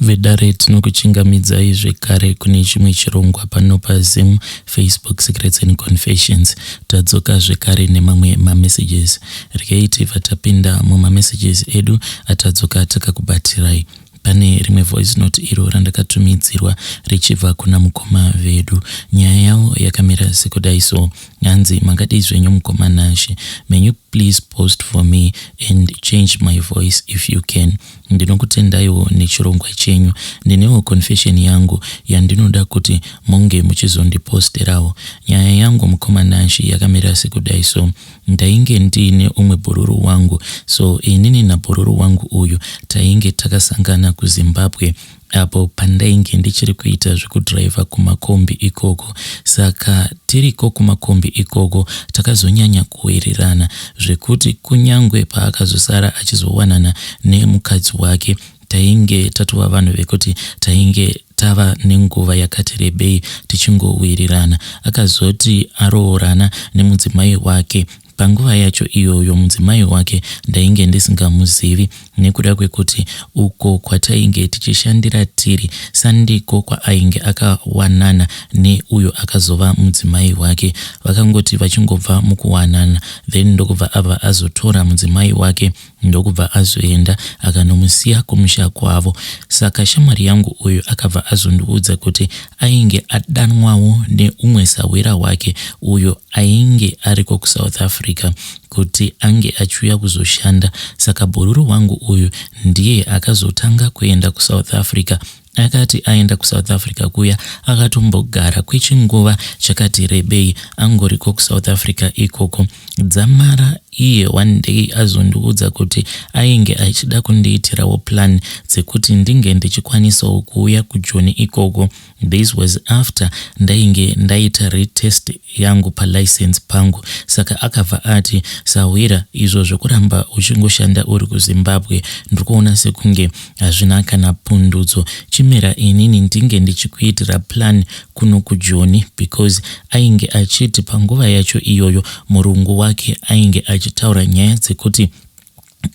Vedare tinokuchingamidzai zvekare kune chimwe chirongwa pano paZim Facebook Secrets and Confessions. Tadzoka zvekare nemamwe mamessages. Regai tibva tapinda mumamessages edu atadzoka takakubatirai. Pane rimwe voice note iro randakatumidzirwa richibva kuna mukoma vedu. Nyaya yavo yakamira sekudai so. Hanzi makadii zvenyu mukoma Nashe. May you please post for me and change my voice if you can. Ndinokutendaiwo nechirongwa chenyu. Ndinewo confession yangu yandinoda kuti munge muchizondiposterawo. Nyaya yangu mukoma Nashe yakamira sekudai so. Ndainge ndiine umwe bhururu wangu so inini nabhururu wangu uyu tainge takasangana kuZimbabwe apo pandainge ndichiri kuita zvekudriver kumakombi ikoko. Saka tiriko kumakombi ikoko takazonyanya kuwirirana zvekuti kunyangwe paakazosara achizowanana nemukadzi wake tainge tatova vanhu vekuti tainge tava nenguva yakati rebei tichingowirirana. Akazoti aroorana nemudzimai wake Panguva yacho iyoyo mudzimai wake ndainge ndisingamuzivi nekuda kwekuti uko kwatainge tichishandira tiri sandiko kwaainge akawanana neuyo akazova mudzimai wake. Vakangoti vachingobva mukuwanana then ndokubva abva azotora mudzimai wake ndokubva azoenda akanomusiya kumusha kwavo. Saka shamwari yangu uyu akabva azondiudza kuti ainge adanwawo neumwe sahwira wake uyo ainge ariko kuSouth Africa kuti ange achiuya kuzoshanda. Saka bhururu wangu uyu ndiye akazotanga kuenda kuSouth Africa. Akati aenda kuSouth Africa kuya akatombogara kwechinguva chakati rebei angoriko kuSouth Africa ikoko. Dzamara iye one day azondiudza kuti ainge achida kundiitirawo plan dzekuti ndinge ndichikwanisawo kuuya kuJoni ikoko. This was after ndainge ndaita retest yangu palicense pangu saka akabva ati sahwira izvo zvekuramba uchingoshanda uri kuZimbabwe ndiri kuona sekunge hazvina kana pundutso chimira inini ndinge ndichikuitira plan kuno kuJoni because ainge achiti panguva yacho iyoyo murungu wake ainge achitaura nyaya dzekuti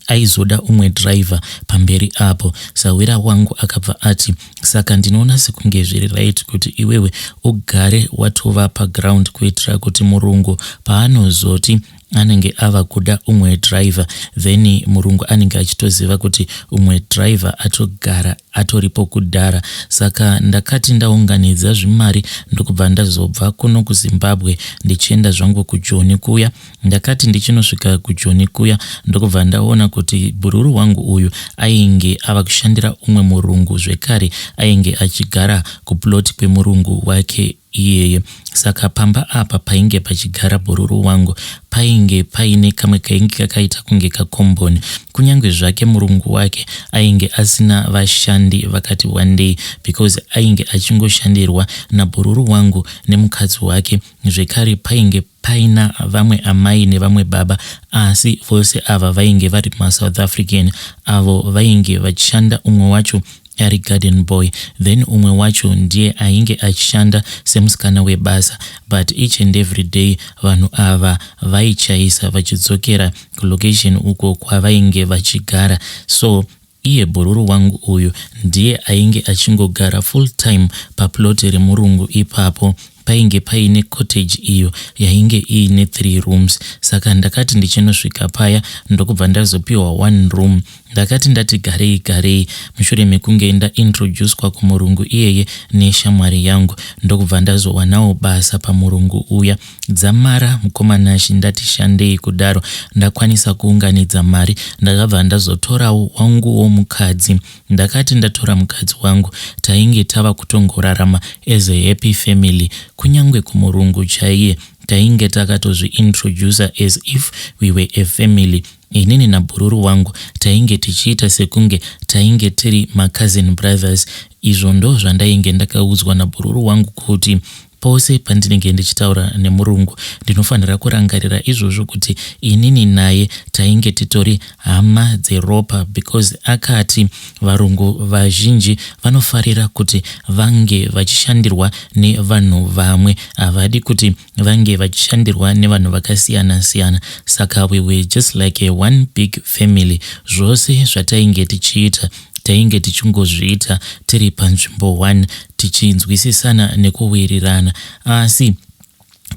aizoda umwe driver pamberi apo. Sahwira wangu akabva ati, Saka ndinoona sekunge zviri right kuti iwewe ugare watova paground kuitira kuti murungu paanozoti anenge ava kuda umwe driver then murungu anenge achitoziva kuti umwe driver atogara atoripo kudhara. Saka ndakati ndaunganidza zvimari ndokubva ndazobva kuno kuZimbabwe ndichienda zvangu kuJoni kuya. Ndakati ndichinosvika kuJoni kuya ndokubva ndaona kuti bhururu wangu uyu ainge ava kushandira umwe murungu zvekare ainge achigara kuplot kwemurungu wake iyeye. Saka pamba apa painge pachigara bhururu wangu painge paine kamwe kainge kakaita kunge kakomboni. Kunyange zvake murungu wake ainge asina vashandi vakati wandei because ainge achingoshandirwa nabhururu wangu nemukadzi wake zvekare painge Paina vamwe amai nevamwe baba asi vose ava vainge vari maSouth African avo vainge vachishanda umwe wacho ari garden boy then umwe wacho ndiye ainge achishanda semusikana webasa but each and every day vanhu ava vaichaisa vachidzokera kulocation uko kwavainge vachigara so Iye bhururu wangu uyu ndiye ainge achingogara full time paplot remurungu ipapo. Painge paine cottage iyo yainge iine three rooms saka ndakati ndichinosvika paya ndokubva ndazopiwa one room. Ndakati ndati garei garei mushure mekunge ndaintroducwa kumurungu iyeye neshamwari yangu ndokubva ndazowanawo basa pamurungu uya. Dzamara mukoma Nashy ndati shandei kudaro ndakwanisa kuunganidza mari ndakabva ndazotorawo wanguwo mukadzi. Ndakati ndatora mukadzi wangu tainge tava kutongorarama as a happy family kunyangwe kumurungu chaiye tainge takatozviintroducer as if we were a family. Inini nabhururu wangu tainge tichiita sekunge tainge tiri macousin brothers izvo ndozvandainge ndakaudzwa nabhururu wangu kuti Pose pandinenge ndichitaura nemurungu ndinofanira kurangarira izvozvo kuti inini naye tainge titori hama dzeropa because akati varungu vazhinji vanofarira kuti vange vachishandirwa nevanhu vamwe havadi kuti vange vachishandirwa nevanhu vakasiyana siyana saka we were just like a one big family zvose zvatainge tichiita. Tainge tichingozviita tiri panzvimbo one tichinzwisisana nekuwirirana asi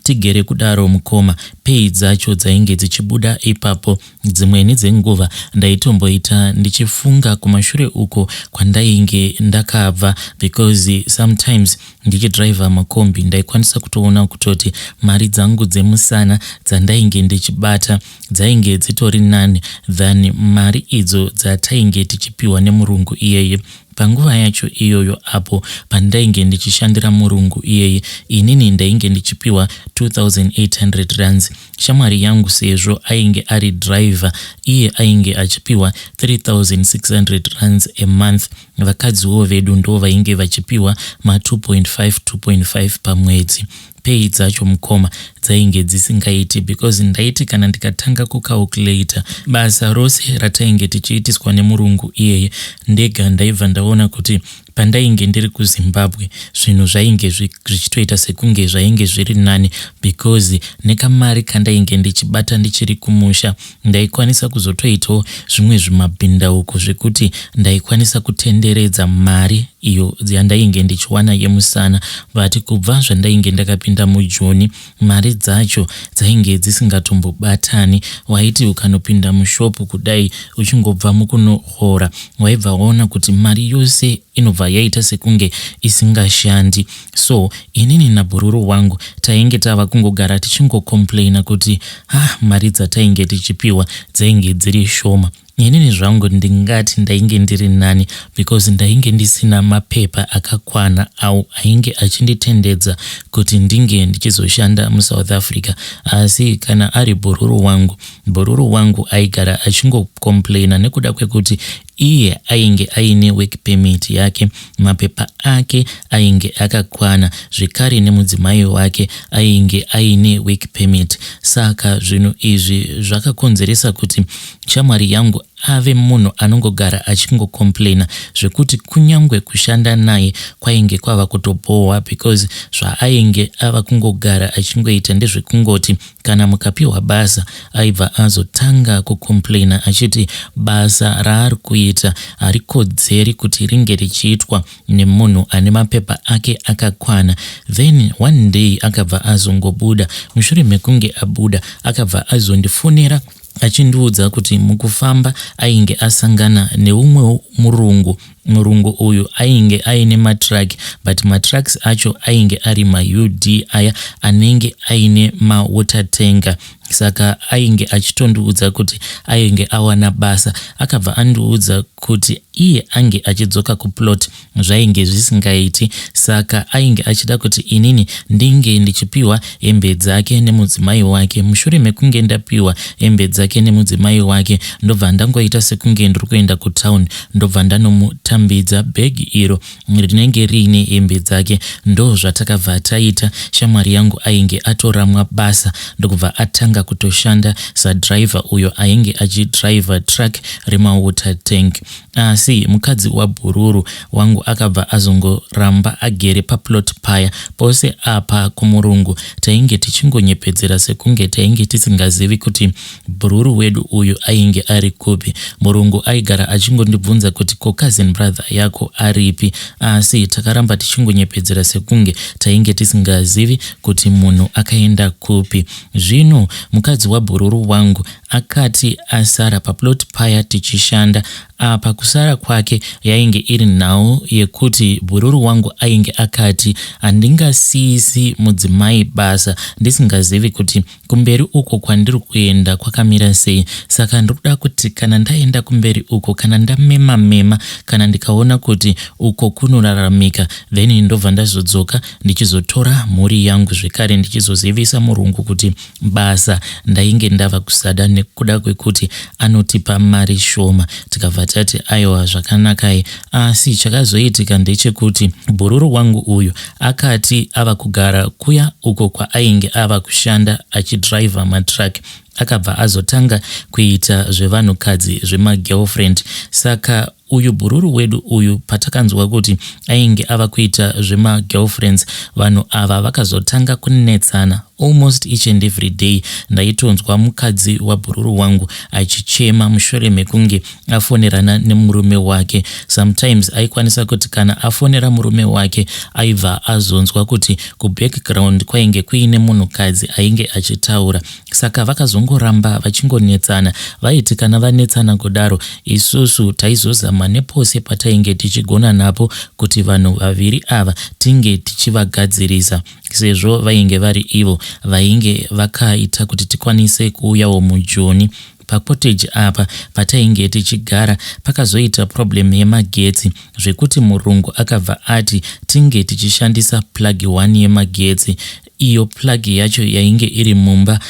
tigere kudaro mukoma pay dzacho dzainge dzichibuda ipapo. Dzimweni dzenguva ndaitomboita ndichifunga kumashure uko kwandainge ndakabva because sometimes ndichidriver makombi ndaikwanisa kutoona kutoti mari dzangu dzemusana dzandainge ndichibata dzainge dzitori nani than mari idzo dzatainge tichipiwa nemurungu iyeye. Panguva yacho iyoyo apo pandainge ndichishandira murungu iyeye inini ndainge ndichipiwa 2800 rands. Shamwari yangu sezvo ainge ari driver iye ainge achipiwa 3600 rands a month. Vakadziwo vedu ndo vainge vachipiwa ma 2.5 2.5 pamwedzi. Pay dzacho mukoma dzainge dzisingaiti because ndaiti kana ndikatanga kucalculator basa rose ratainge tichiitiswa nemurungu iyeye ndega ndaibva ndaona kuti pandainge ndiri kuZimbabwe zvinhu zvainge zvichitoita sekunge zvainge zviri nani because nekamari kandainge ndichibata ndichiri kumusha ndaikwanisa kuzotoitawo zvimwe zvimabhindauko zvekuti ndaikwanisa kutenderedza mari iyo yandainge ndichiwana yemusana. But kubva zvandainge ndakapinda muJoni mari dzacho dzainge dzisingatombobatani. Waiti ukanopinda mushopu kudai uchingobva mukunohora waibva waona kuti mari yose inobva yaita sekunge isingashandi. So inini nabhururu wangu tainge tava kungogara tichingocomplaina kuti ah, mari dzatainge tichipiwa dzainge dziri shoma. Inini zvangu ndingati ndainge ndiri nani because ndainge ndisina mapepa akakwana awo ainge achinditendedza kuti ndinge ndichizoshanda muSouth Africa. Asi kana ari bhururu wangu, bhururu wangu aigara achingocomplaina nekuda kwekuti iye ainge aine work permit yake, mapepa ake ainge akakwana zvekare nemudzimai wake ainge aine work permit. Saka zvinhu izvi zvakakonzeresa kuti shamwari yangu ave munhu anongogara achingocomplaina zvekuti kunyangwe kushanda naye kwainge kwava kutobhohwa because zvaainge ava kungogara achingoita ndezvekungoti kana mukapiwa basa aibva azotanga kucomplaina achiti basa raari kuita harikodzeri kuti ringe richiitwa nemunhu ane mapepa ake akakwana. Then one day akabva azongobuda. Mushure mekunge abuda akabva azondifonera achindiudza kuti mukufamba ainge asangana neumwe murungu. Murungu uyu ainge aine matruck but matrucks acho ainge ari maUD aya anenge aine mawater tanker. Saka ainge achitondiudza kuti ainge awana basa. Akabva andiudza kuti iye ange achidzoka kuplot zvainge zvisingaiti, saka ainge achida kuti inini ndinge ndichipiwa hembe dzake nemudzimai wake. Mushure mekunge ndapiwa hembe dzake nemudzimai wake ndobva ndangoita sekunge ndiri kuenda kutown, ndobva ndanomutambidza bhegi iro rinenge riine hembe dzake. Ndo zvatakabva taita. Shamwari yangu ainge atoramwa basa ndokubva atanga kutoshanda sadriver uyo ainge achidriver truck remawater tank. Asi mukadzi wabhururu wangu akabva azongoramba agere paplot paya. Pose apa kumurungu tainge tichingonyepedzera sekunge tainge tisingazivi kuti bhururu wedu uyu ainge ari kupi. Murungu aigara achingondibvunza kuti ko cousin brother yako aripi, asi takaramba tichingonyepedzera sekunge tainge tisingazivi kuti munhu akaenda kupi. Zvino mukadzi wabhururu wangu akati asara paplot paya tichishanda. Apa kusara kwake yainge iri nhau yekuti bhururu wangu ainge akati handingasiyisi mudzimai basa ndisingazivi kuti kumberi uko kwandiri kuenda kwakamira sei. Saka ndiri kuda kuti kana ndaenda kumberi uko, kana ndamema mema, kana ndikaona kuti uko kunoraramika, then ndobva ndazodzoka ndichizotora mhuri yangu zvekare ndichizozivisa murungu kuti basa ndainge ndava kusada nekuda kwekuti anotipa mari shoma. Tikabva tati aiwa zvakanakai. Asi chakazoitika ndechekuti bhururu wangu uyu akati ava kugara kuya uko kwaainge ava kushanda achidriver matruck, akabva azotanga kuita zvevanhukadzi zvemagirlfriend. Saka uyu bhururu wedu uyu patakanzwa kuti ainge ava kuita zvemagirlfriends, vanhu ava vakazotanga kunetsana. Almost each and every day ndaitonzwa mukadzi wabhururu wangu achichema mushure mekunge afonerana nemurume wake. Sometimes aikwanisa kuti kana afonera murume wake aibva azonzwa kuti kubackground kwainge kuine munhukadzi ainge achitaura. Saka vakazongoramba vachingonetsana. Vaiti kana vanetsana kudaro isusu taizozama nepose patainge tichigona napo kuti vanhu vaviri ava tinge tichivagadzirisa sezvo vainge vari ivo vainge vakaita kuti tikwanise kuuyawo mujoni. Pacottage apa patainge tichigara pakazoita problem yemagetsi zvekuti murungu akabva ati tinge tichishandisa plug one yemagetsi. Iyo plug yacho yainge iri mumba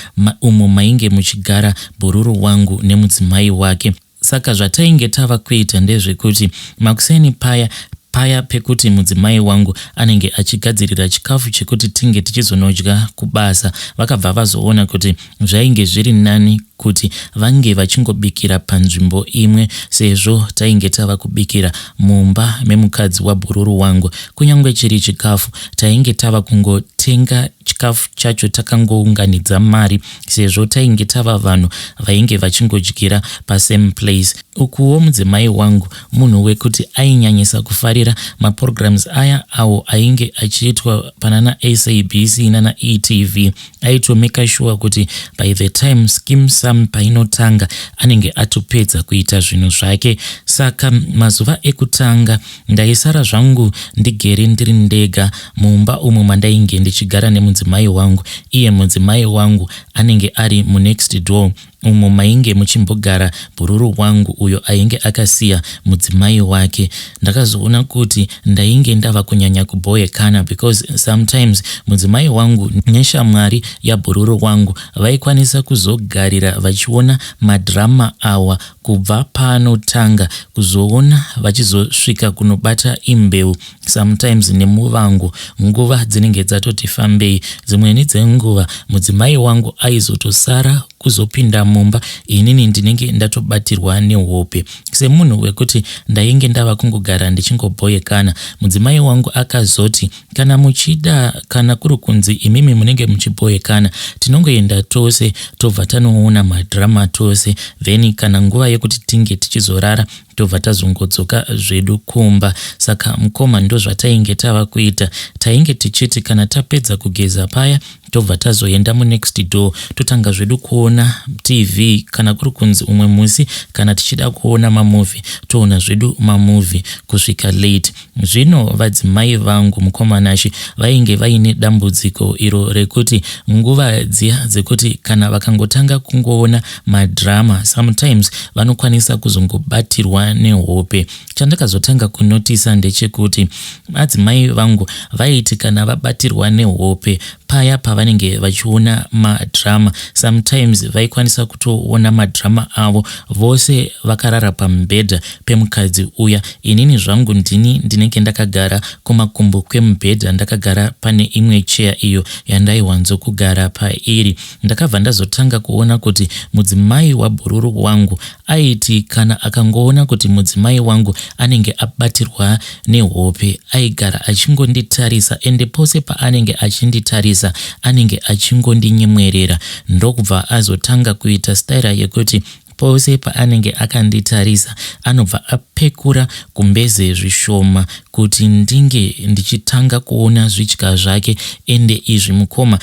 umo mainge muchigara bhururu wangu nemudzimai wake. Saka zvatainge tava kuita ndezvekuti makuseni paya paya pekuti mudzimai wangu anenge achigadzirira chikafu chekuti tinge tichizonodya kubasa, vakabva vazoona kuti zvainge zviri nani kuti vange vachingobikira panzvimbo imwe sezvo tainge tava kubikira mumba memukadzi wabhururu wangu. Kunyange chiri chikafu tainge tava kungotenga chikafu chacho takangounganidza mari sezvo tainge tava vanhu vainge vachingodyira pasame place. Ukuwo mudzimai wangu munhu wekuti ainyanyisa kufarira maprograms aya awo ainge achiitwa panana SABC nana eTV. Aitomeka sure kuti by the time Skeem Saam painotanga anenge atopedza kuita zvinhu zvake. Saka mazuva ekutanga ndaisara zvangu ndigere ndiri ndega mumba umo mandainge ndichigara nemudzimai wangu. Iye mudzimai wangu anenge ari munext door umo mainge muchimbogara bhururu wangu uyo ainge akasiya mudzimai wake. Ndakazoona kuti ndainge ndava kunyanya kubhoyekana because sometimes mudzimai wangu neshamwari yabhururu wangu vaikwanisa kuzogarira vachiona madrama awa kubva paanotanga kuzoona vachizosvika kunobata imbeu, sometimes nemuvango nguva dzinenge dzatoti fambei. Dzimweni dzenguva mudzimai wangu aizotosara kuzopinda mumba inini ndinenge ndatobatirwa nehope. Semunhu wekuti ndainge ndava kungogara ndichingobhoyekana, mudzimai wangu akazoti kana muchida, kana kuri kunzi imimi munenge muchibhoyekana, tinongoenda tose tobva tanoona madrama tose, then kana nguva yekuti tinge tichizorara tobva tazongodzoka zvedu kumba. Saka mukoma, ndozvatainge tava kuita. Tainge tichiti kana tapedza kugeza paya tobva tazoenda munext door totanga zvedu kuona TV. Kana kuri kunzi umwe musi kana tichida kuona mamovie, toona zvedu mamovie kusvika late. Zvino vadzimai vangu, mukoma Nashe, vainge vaine dambudziko iro rekuti nguva dziya dzekuti kana vakangotanga kungoona madrama, sometimes vanokwanisa kuzongobatirwa nehope. Chandakazotanga kunotisa ndechekuti madzimai vangu vaiti kana vabatirwa nehope paya pavanenge vachiona madrama, sometimes vaikwanisa kutoona madrama avo vose vakarara pamubhedha pemukadzi uya. Inini zvangu ndini ndinenge ndakagara kumakumbo kwemubhedha, ndakagara pane imwe cheya iyo yandaiwanzokugara pairi. Ndakabva ndazotanga kuona kuti mudzimai wabhururu wangu aiti kana akangoona kuti mudzimai wangu anenge abatirwa nehope, aigara achingonditarisa, ende pose paanenge achinditarisa anenge achingondinyemwerera. Ndokubva azotanga kuita staira yekuti pose paanenge akanditarisa anobva apekura gumbeze zvishoma kuti ndinge ndichitanga kuona zvidya zvake. Ende izvi mukoma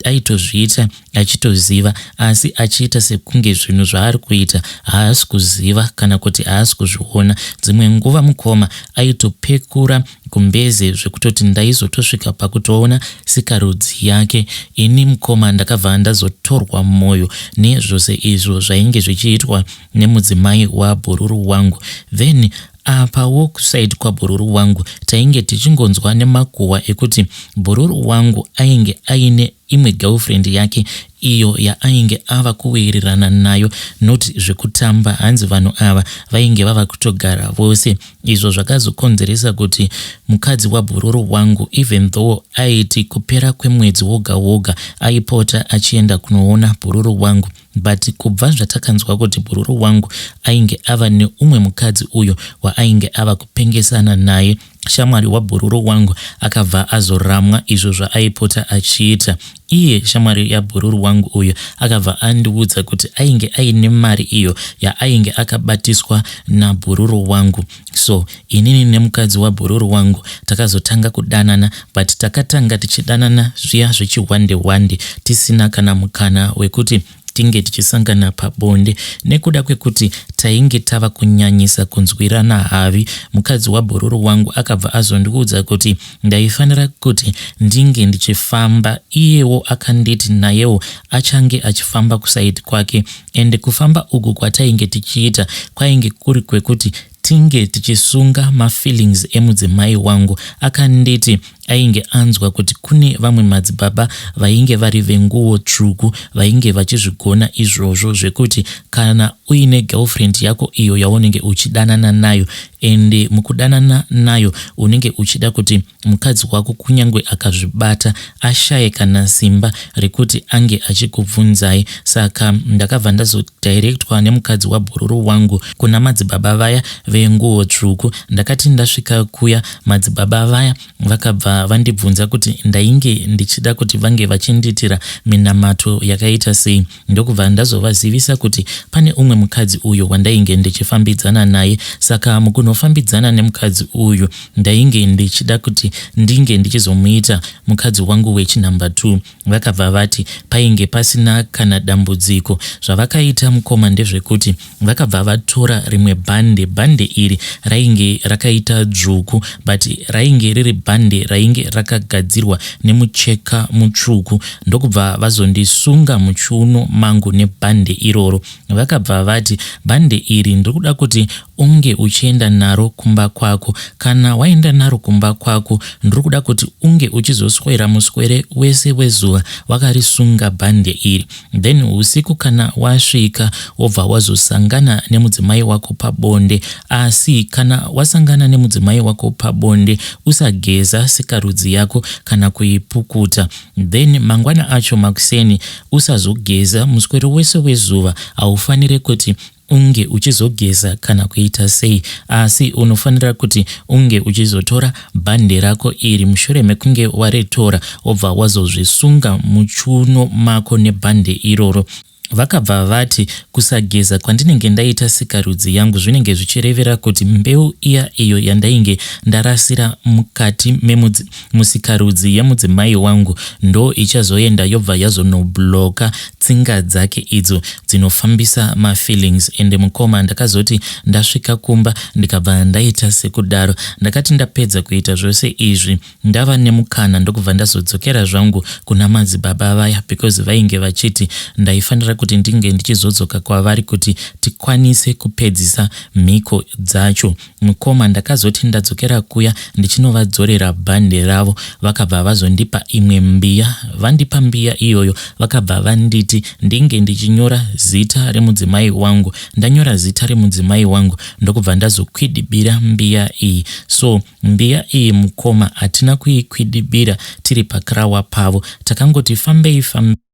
aitozviita achitoziva, asi achiita sekunge zvinhu zvaari kuita haasi kuziva kana kuti haasi kuzviona. Dzimwe nguva mukoma aitopekura gumbeze zvekutoti ndaizotosvika pakutoona sikarudzi yake. Ini mukoma ndakabva ndazotorwa mwoyo nezvose izvo zvainge zvichiitwa nemudzimai wabhururu wangu. Then apawo kuside kwabhururu wangu tainge tichingonzwa nemakuhwa ekuti bhururu wangu ainge aine imwe girlfriend yake iyo yaainge ava kuwirirana nayo, not zvekutamba. Hanzi vanhu ava vainge vava kutogara vose, izvo zvakazokonzeresa kuti mukadzi wabhururu wangu, even though aiti kupera kwemwedzi woga woga aipota achienda kunoona bhururu wangu, but kubva zvatakanzwa kuti bhururu wangu ainge ava neumwe mukadzi uyo waainge ava kupengesana naye, Shamwari wabhururu wangu akabva azoramwa izvo zvaaipota achiita. Iye shamwari yabhururu wangu uyu akabva andiudza kuti ainge aine mari iyo yaainge akabatiswa nabhururu wangu. So inini nemukadzi wabhururu wangu takazotanga kudanana but takatanga tichidanana zviya zvechihwande hwande tisina kana mukana wekuti tinge tichisangana pabonde nekuda kwekuti tainge tava kunyanyisa kunzwirana havi. Mukadzi wabhururu wangu akabva azondiudza kuti ndaifanira kuti ndinge ndichifamba iyewo akanditi nayewo achange achifamba kusaidi kwake ende kufamba uku kwatainge tichiita kwainge kuri kwekuti tinge tichisunga mafeelings emudzimai wangu. Akanditi ainge anzwa kuti kune vamwe madzibaba vainge vari venguwo tsvuku vainge vachizvigona izvozvo zvekuti kana uine girlfriend yako iyo yaunenge uchidanana nayo ende mukudanana nayo unenge uchida kuti mukadzi wako kunyange akazvibata ashaye kana simba rekuti ange achikubvunzai. Saka ndakabva ndazodirectwa nemukadzi wabhururu wangu kuna madzibaba vaya venguwo tsvuku. Ndakati ndasvika kuya madzibaba vaya vakabva vandibvunza kuti ndainge ndichida kuti vange vachindiitira minamato yakaita sei ndokubva ndazovazivisa kuti pane umwe mukadzi uyo wandainge ndichifambidzana naye saka mukunofambidzana nemukadzi uyu ndainge ndichida kuti ndinge ndichizomuita mukadzi wangu wechinumber 2. Vakabva vati painge pasina kana dambudziko. Zvavakaita mukoma ndezvekuti vakabva vatora rimwe bhande. Bhande iri rainge rakaita dzvuku but rainge riri bhande rainge rakagadzirwa nemucheka mutsvuku ndokubva vazondisunga muchiuno mangu nebhande iroro. Vakabva vati bhande iri ndiri kuda kuti unge uchienda naro kumba kwako. Kana waenda naro kumba kwako ndiri kuda kuti unge uchizoswera muswere wese wezuva wakarisunga bhande iri. Then usiku kana wasvika wobva wazosangana nemudzimai wako pabonde. Asi kana wasangana nemudzimai wako pabonde usageza sikarudzi yako kana kuipukuta. Then mangwana acho makuseni usazogeza muswero wese wezuva haufanire kuti unge uchizogeza kana kuita sei asi unofanira kuti unge uchizotora bhande rako iri mushure mekunge waritora wobva wazozvisunga muchiuno mako nebhande iroro. Vakabva vati kusageza kwandinenge ndaita sikarudzi yangu zvinenge zvichirevera kuti mbeu iya iyo yandainge ndarasira mukati memusikarudzi yemudzimai wangu ndo ichazoenda yobva yazonobloka tsinga dzake idzo dzinofambisa mafeelings. Ende mukoma ndakazoti ndasvika kumba ndikabva ndaita sekudaro. Ndakati ndapedza kuita zvose izvi ndava nemukana ndokubva ndazodzokera zvangu kuna madzibaba vaya because vainge vachiti ndaifanira kuti ndinge ndichizodzoka kwavari kuti tikwanise kupedzisa mhiko dzacho. Mukoma ndakazoti ndadzokera kuya ndichinovadzorera bhande ravo vakabva vazondipa imwe mbiya. Vandipa mbiya iyoyo vakabva vanditi ndinge ndichinyora zita remudzimai wangu. Ndanyora zita remudzimai wangu ndokubva ndazokwidibira mbiya iyi. So mbiya iyi mukoma hatina kuikwidibira tiri pakirawa pavo, takangoti fambei fambei.